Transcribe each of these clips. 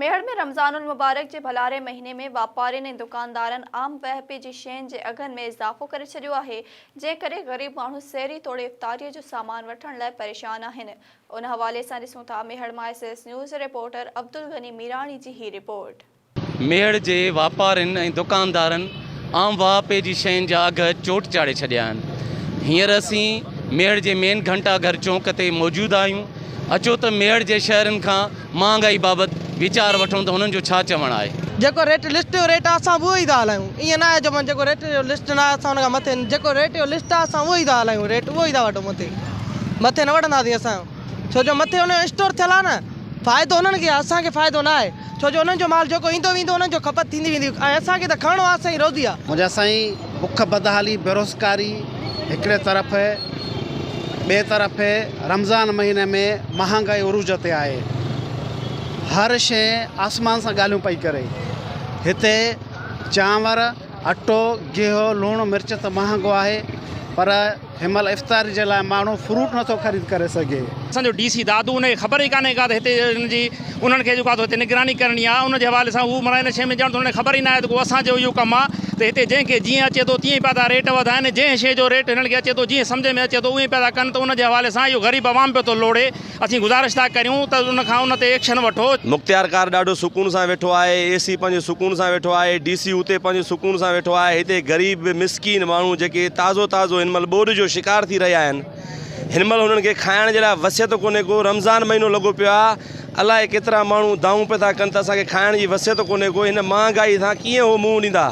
ميهڙ ۾ رمضان المبارڪ جي ڀلاري مهيني ۾ واپارين ۽ دڪاندارن عام واهپي جي شين جي اگهن ۾ اضافو ڪري ڇڏيو آهي، جنهن ڪري غريب ماڻهو سحري توڙي افطاري جو سامان وٺڻ لاء پريشان آهن. ان حوالي سان ڏسون ٿا ميهڙ مان ايس ايس نيوز جي رپورٽر عبدالغني ميراڻي جي هي رپورٽ. ميهڙ جي واپارين ۽ دڪاندارن عام واهپي جي شين جا اگهه چوٽ چاڙهي ڇڏيا آهن. هينئر اسين ميهڙ جي مين گهنٽا گهر چونڪ تي موجود آهيون. اچو ته ميهڙ جي شهرين کان مهانگائي بابت ويچار وٺون ته هنن جو ڇا چوڻ آهي. جيڪو ريٽ لسٽ جو ريٽ آهي اسان به اهو ئي ٿا هلايون ائين نه آهي جو معنيٰ جيڪو ريٽ جو لسٽ نه آهي اسان ان کان مٿي جيڪو ريٽ جو لسٽ آهي اسان اهو ئي ٿا هلايون ريٽ اهو ئي ٿا وٺون مٿي مٿي نه وٺنداسين اسان ڇو جو مٿي ان جو اسٽور ٿيل آهي نه فائدو انهن کي آهي اسان کي فائدو نه آهي. ڇو جو انهن جو مال جيڪو ايندو ويندو انهن جو کپت ٿيندي ويندي ۽ اسان کي ته کڻڻو آهي سائين روزي آهي. منهنجا سائين بک بدحالي بيروزگاري هڪڙي طرف ٻئي طرف رمضان مهيني ۾ مهانگائي عروج تي آهي هر شيء آسمان سان ڳالهيون پئي ڪري هتي چانور اٽو گيهه لوڻ مرچ ته مهانگو آهي پر هن مهل افطاري جي لاء ماڻهو فروٽ نٿو خريد ڪري سگهي. اسان جو ڊي سي دادو ان کي خبر ئي ڪانهي ڪا ته هتي ان جي انهن کي جيڪو آهي سو هتي نگراني ڪرڻي آهي ان جي حوالي سان هو معنيٰ ان شيء ۾ ڄڻ ته انهن کي خبر ئي ناهي ته ڪو اسان جو اهو ڪم آهي ته هتي جنهن کي جيئن اچي ٿو تيئن ئي پيا ٿا ريٽ وڌائن جنهن شيء جو ريٽ هنن کي اچي ٿو جيئن سمجهه ۾ اچي ٿو اهو ئي پيا ٿا ڪن ته ان جي حوالي سان اهو غريب عوام پيو ٿو لوڙي اسين گذارش ٿا ڪريون ته ان کان ان تي ايڪشن وٺو. مختيارڪار ڏاڍو سڪون سان ويٺو آهي، اي سي پنهنجي سڪون سان ويٺو آهي، ڊي سي اتي پنهنجي سڪون سان ويٺو آهي، هتي غريب مسڪين ماڻهو جيڪي تازو تازو هن مهل ٻوڏ جو شڪار ٿي رهيا آهن، هن مهل هنن کي کائڻ جي لاء وسعت ڪونهي ڪو، رمضان مهينو لڳو پيو آهي، الائي ڪيترا ماڻهو دانهون پيا ٿا ڪن ته اسان کي کائڻ جي وسعت ڪونهي ڪو، هن مهانگائي سان ڪيئن هو منهن ڏيندا.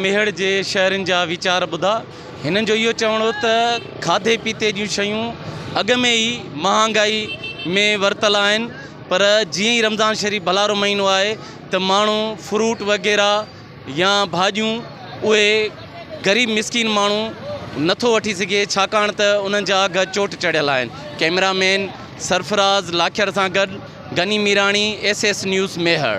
ميهڙ جي شهرين جا ويچار ٻڌا. هنن جو اهو چوڻ هو ته کاڌي پيتي جون شيون اڳ ۾ ئي مهانگائي ۾ ورتل آهن پر جيئن ئي رمضان شريف ڀلارو مهينو آهي ته ماڻهو فروٽ وغيره يا ڀاڄيون اهي غريب مسڪين ماڻهو نٿو وٺي سگهي ڇاڪاڻ ته انهن جا اگهه چوٽ چڙهيل آهن ڪئميرا مين سرفراز لاکير سان گڏ Ghani Mirani S S news Mehar.